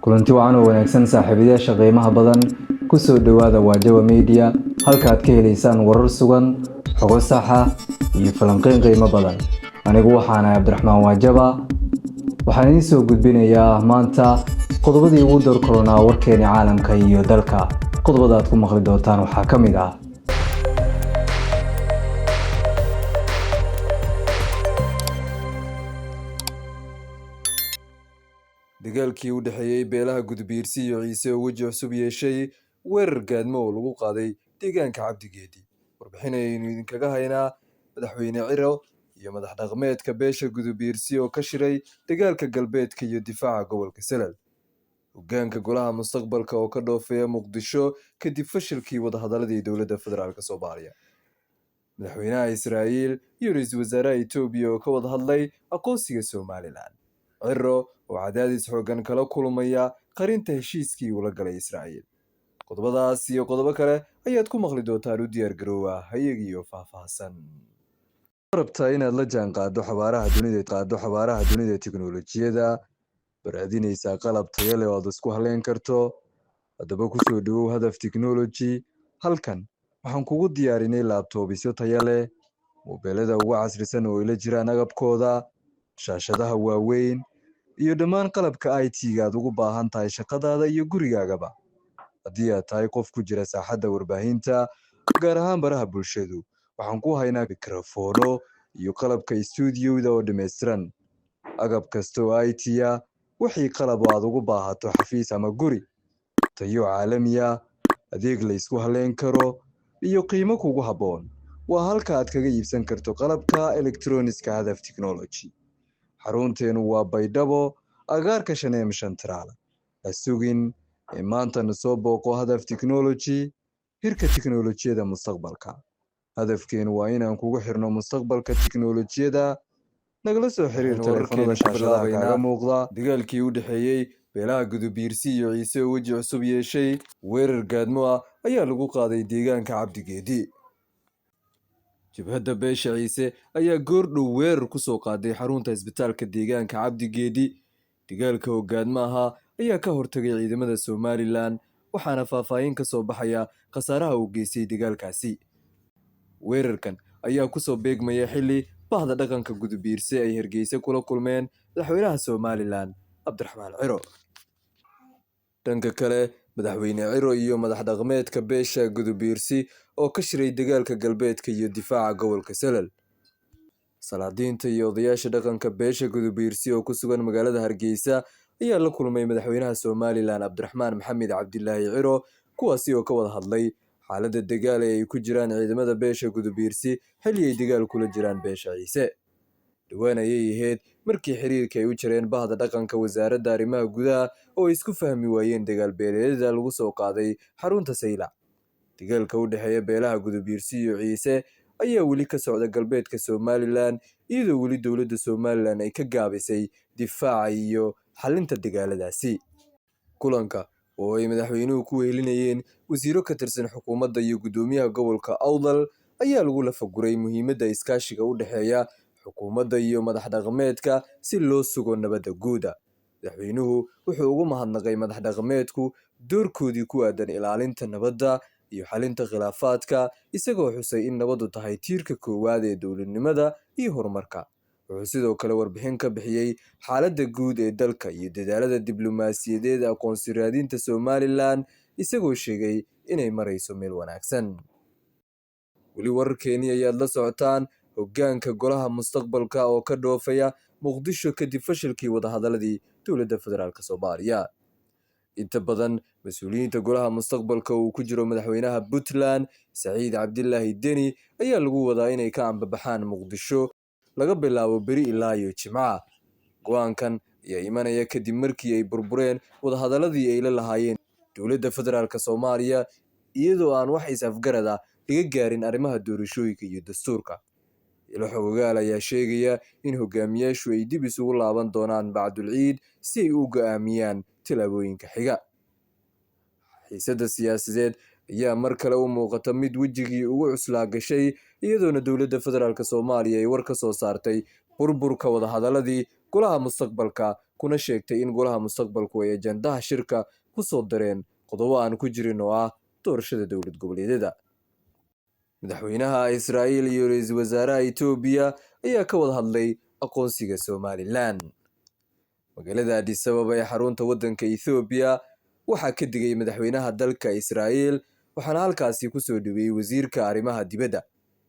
Kulanti wacan oo wanaagsan, saaxiibayaasha qiimaha badan, ku soo dhowaada Waajaba Media, halka aad ka helaysaan warar sugan, xogo saxa iyo falanqeyn qiimo badan. Anigu waxaanahay Cabdiraxmaan Waajaba. Waxaan idiin soo gudbinayaa maanta qodobadii ugu door koronaa warkeeni caalamka iyo dalka. Qodobada aad ku maqli doontaan waxaa ka mid ah: Dagaalkii u dhexeeyey beelaha Gudbiirsi iyo Ciise oo weji cusub yeeshay, weerar gaadmo oo lagu qaaday deegaanka Cabdigeedi. Warbixin ayaynu idinkaga haynaa. Madaxweyne Ciro iyo madax dhaqameedka beesha Gudubiirsi oo ka shiray dagaalka galbeedka iyo difaaca gobolka Salal. Hogaanka golaha mustaqbalka oo ka dhoofaya Muqdisho kadib fashilkii wadahadaladii dowladda federaalk Soomaaliya. Madaxweynaha Israa'iil iyo ra-iisul wasaaraha Itoobiya oo ka wada hadlay aqoonsiga Somalilan. Ciro oo cadaadis xooggan kala kulmaya qarinta heshiiskii uu la galay Israa'iil. Qodobadaas iyo qodobo kale ayaad ku maqli doontaan. U diyaar garoowa hayagiyo faahfaahsan. Rabtaa inaad la jaan qaado xawaaraha dunida, qaado xawaaraha dunida teknolojiyada, baraadinaysaa qalab tayo leh oo aad isku haleyn karto? Haddaba kusoo dhawow Hadaf Technology. Halkan waxaan kugu diyaarinay laptopsyo tayo leh, mobeelada ugu casrisan oo ila jiraan agabkooda, shaashadaha waaweyn iyo dhammaan qalabka IT-ga aad ugu baahan tahay shaqadaada iyo gurigaagaba. Haddii aad tahay qof ku jira saaxadda warbaahinta, gaar ahaan baraha bulshadu, waxaan ku haynaa mikrofoono iyo qalabka stuudioda oo dhammaystiran, agab kasta oo IT ah, wixii qalab oo aad ugu baahato xafiis ama guri, tayo caalami ah, adeeg la isku haleyn karo iyo qiimo kugu habboon. Waa halka aad kaga iibsan karto qalabka elektroniska Hadaf Technology. Xarunteenu waa Baydhabo, agaarka Shaneem Shantaraal. Ha sugin ee maantana soo booqo Hadaf Technology, hirka tiknolojiyada mustaqbalka. Hadafkeenu waa inaan kugu xirno mustaqbalka tiknolojiyada. Nagala soo xiriir taleefanada shaashadaha kaaga muuqda. Dagaalkii u dhexeeyey beelaha Gudubiirsi iyo Ciise oo weji cusub yeeshay, weerar gaadmo ah ayaa lagu qaaday deegaanka Cabdigeedi. Jabhadda beesha Ciise ayaa goordhow weerar ku soo qaaday xarunta isbitaalka deegaanka Cabdigeedi. Dagaalka oo gaadmo ahaa ayaa ka hortagay ciidamada Somalilan, waxaana faahfaahin ka soo baxaya khasaaraha uu geystay dagaalkaasi. Weerarkan ayaa kusoo beegmaya xilli bahda dhaqanka Gudubiirse ay Hargeysa kula kulmeen madaxweynaha Somalilan Cabdiraxmaan Ciro. Dhanka kale, madaxweyne Ciro iyo madax dhaqameedka beesha Gudubiirsi oo ka shiray dagaalka galbeedka iyo difaaca gobolka Salal. Salaadiinta iyo odayaasha dhaqanka beesha Gudubiirsi oo ku sugan magaalada Hargeysa ayaa la kulmay madaxweynaha Somalilan Cabdiraxmaan Maxamed Cabdilaahi Ciro, kuwaasi oo ka wada hadlay xaaladda dagaal ee ay ku jiraan ciidamada beesha Gudubiirsi xilli ay dagaal kula jiraan beesha Ciise. Dhowaan ayay ahayd markii xiriirka ay u jareen bahda dhaqanka wasaaradda arrimaha gudaha oo ay isku fahmi waayeen dagaal beeleedyada lagu soo qaaday xarunta Saylac. Dagaalka u dhexeeya beelaha Gudubiirsi iyo Ciise ayaa weli ka socda galbeedka Somalilan, iyadoo weli dowladda Somalilan ay ka gaabisay difaaca iyo xalinta dagaaladaasi. Kulanka oo ay madaxweynuhu ku wehelinayeen wasiiro ka tirsan xukuumadda iyo guddoomiyaha gobolka Awdal ayaa lagu lafaguray muhiimadda iskaashiga u dhexeeya xukuumadda iyo madax dhaqameedka si loo sugo nabadda guuda. Madaxweynuhu wuxuu ugu mahadnaqay madax dhaqameedku doorkoodii ku aadan ilaalinta nabadda iyo xalinta khilaafaadka, isagoo xusay in nabaddu tahay tiirka koowaad ee dowladnimada iyo horumarka. Wuxuu sidoo kale warbixin ka bixiyey xaaladda guud ee dalka iyo dadaalada diblomaasiyadeed aqoonsi raadinta Somalilan, isagoo sheegay inay marayso meel wanaagsan. Weli wararkeenii ayaad la socotaan. Hogaanka golaha mustaqbalka oo ka dhoofaya Muqdisho kadib fashilkii wadahadaladii dowladda federaalk Soomaaliya. Inta badan mas-uuliyiinta golaha mustaqbalka uu ku jiro madaxweynaha Puntland Saciid Cabdilaahi Deni ayaa lagu wadaa inay ka ambabaxaan Muqdisho laga bilaabo beri ilaa iyo Jimcaha. Go-aankan ayaa imanaya kadib markii ay burbureen wadahadaladii ay la lahaayeen dowladda federaalk Soomaaliya, iyadoo aan wax is-afgarad ah laga gaarin arrimaha doorashooyinka iyo dastuurka. Ilo xogogaal ayaa sheegaya in hogaamiyaashu ay dib isugu laaban doonaan bacdul ciid si ay u go'aamiyaan tallaabooyinka xiga. Xiisadda siyaasadeed ayaa mar kale u muuqata mid wejigii ugu cuslaa gashay, iyadoona dowladda federaalk Soomaaliya ay war ka soo saartay burburka wadahadaladii Golaha Mustaqbalka, kuna sheegtay in Golaha Mustaqbalku ay ajandaha shirka ku soo dareen qodobo aan ku jirin oo ah doorashada dowlad goboleedyada. Madaxweynaha Israa'iil iyo ra'iisul wasaaraha Itoobiya ayaa ka wada hadlay aqoonsiga Somalilan. Magaalada Addis Ababa ee xarunta waddanka Itoobiya waxaa ka digay madaxweynaha dalka Israa'iil, waxaana halkaasi ku soo dhaweeyey wasiirka arrimaha dibadda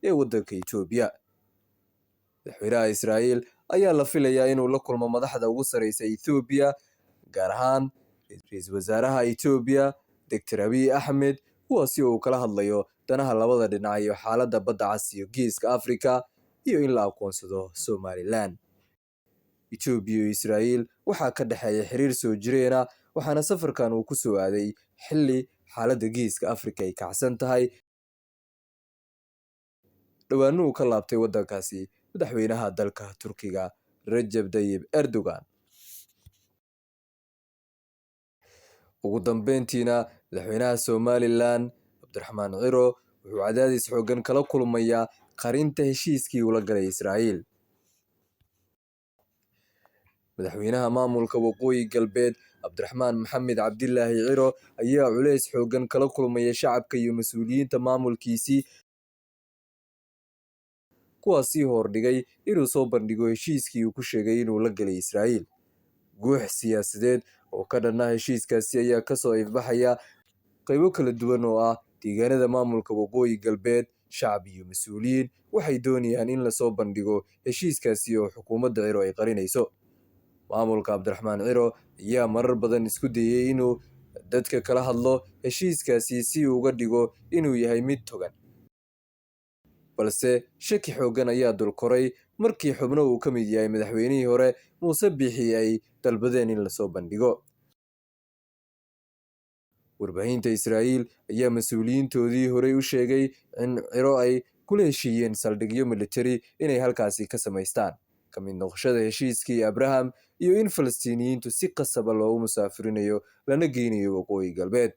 ee waddanka Itoobiya. Madaxweynaha Israa'iil ayaa la filayaa inuu la kulmo madaxda ugu sareysa Itoobiya, gaar ahaan ra'iisul wasaaraha Itoobiya Dr. Abiy Ahmed, kuwaasi oo uu kala hadlayo danaha labada dhinac iyo xaaladda badda cas iyo geeska Afrika iyo in la aqoonsado Somalilan. Itoobiya iyo Israa'iil waxaa ka dhexeeya xiriir soo jireen ah, waxaana safarkan uu ku soo aaday xilli xaaladda geeska Afrika ay kacsan tahay. Dhowaana uu ka laabtay waddankaasi madaxweynaha dalka Turkiga Rajab Tayyip Erdogan. Ugu dambeyntiina, madaxweynaha Somalilan Cabdiraxmaan Ciro wuxuu cadaadis xooggan kala kulmayaa qarinta heshiiskii uu la galay Israa'iil. Madaxweynaha maamulka Waqooyi Galbeed Cabdiraxmaan Maxamed Cabdilaahi Ciro ayaa culays xooggan kala kulmaya shacabka iyo mas'uuliyiinta maamulkiisii, kuwaasii hordhigay inuu soo bandhigo heshiiskii uu ku sheegay inuu la galay Israa'iil. Guux siyaasadeed oo ka dhan ah heshiiskaasi ayaa kasoo ifbaxaya qaybo kala duwan oo ah deegaanada maamulka Waqooyi Galbeed. Shacab iyo mas'uuliyiin waxay doonayaan in lasoo bandhigo heshiiskaasi oo xukuumadda Ciro ay qarinayso. Maamulka Cabdiraxmaan Ciro ayaa marar badan isku dayay inuu dadka kala hadlo heshiiskaasi si uu uga dhigo inuu yahay mid togan, balse shaki xooggan ayaa dul koray markii xubno uu ka mid yahay madaxweynihii hore Muuse Biixi ay dalbadeen in lasoo bandhigo. Warbaahinta Israa'iil ayaa mas'uuliyiintoodii horey u sheegay in Ciro ay kula heshiiyeen saldhigyo militari inay halkaasi ka samaystaan, ka mid noqoshada heshiiskii Abraham iyo in Falastiiniyiintu si qasaba loogu musaafurinayo lana geynayo Waqooyi Galbeed.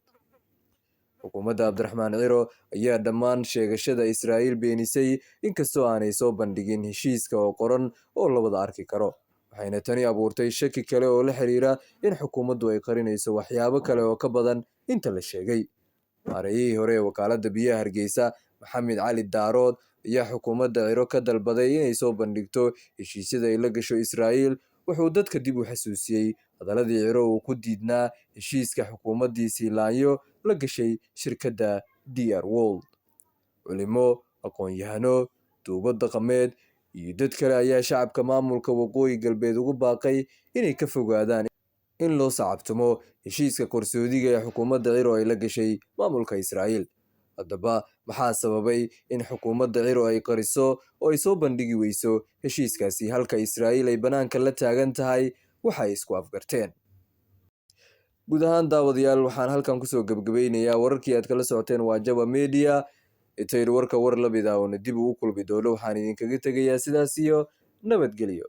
Xukuumadda Cabdiraxmaan Ciro ayaa dhammaan sheegashada Israa'iil beenisay, inkastoo aanay soo bandhigin heshiiska oo qoran oo la wada arki karo. Waxayna tani abuurtay shaki kale oo la xiriira in xukuumaddu ay qarinayso waxyaabo kale oo ka badan inta la sheegay. Maareeyihii hore ee wakaaladda biyaha Hargeysa Maxamed Cali Daarood ayaa xukuumadda Ciro ka dalbaday inay soo bandhigto heshiisyada ay la gasho Israa'iil. Wuxuu dadka dib u xasuusiyey hadaladii Ciro uu ku diidnaa heshiiska xukuumaddii Siilaanyo la gashay shirkadda DR World. Culimo, aqoon-yahano, duubab dhaqameed iyo dad kale ayaa shacabka maamulka Waqooyi Galbeed ugu baaqay inay ka fogaadaan in loo sacabtumo heshiiska qarsoodiga ee xukuumadda Ciro ay la gashay maamulka Israa'iil. Haddaba, maxaa sababay in xukuumadda Ciro ay qariso oo ay soo bandhigi weyso heshiiskaasi, halka Israa'iil ay bannaanka la taagan tahay waxa ay isku afgarteen? Guud ahaan daawadayaal, waxaan halkan kusoo gebgabaynayaa wararkii aad kala socoteen waa Jaba Media. Intaynu warka war la mid ah oona dib ugu kulmi doono, waxaan idinkaga tegayaa sidaas iyo nabadgelyo.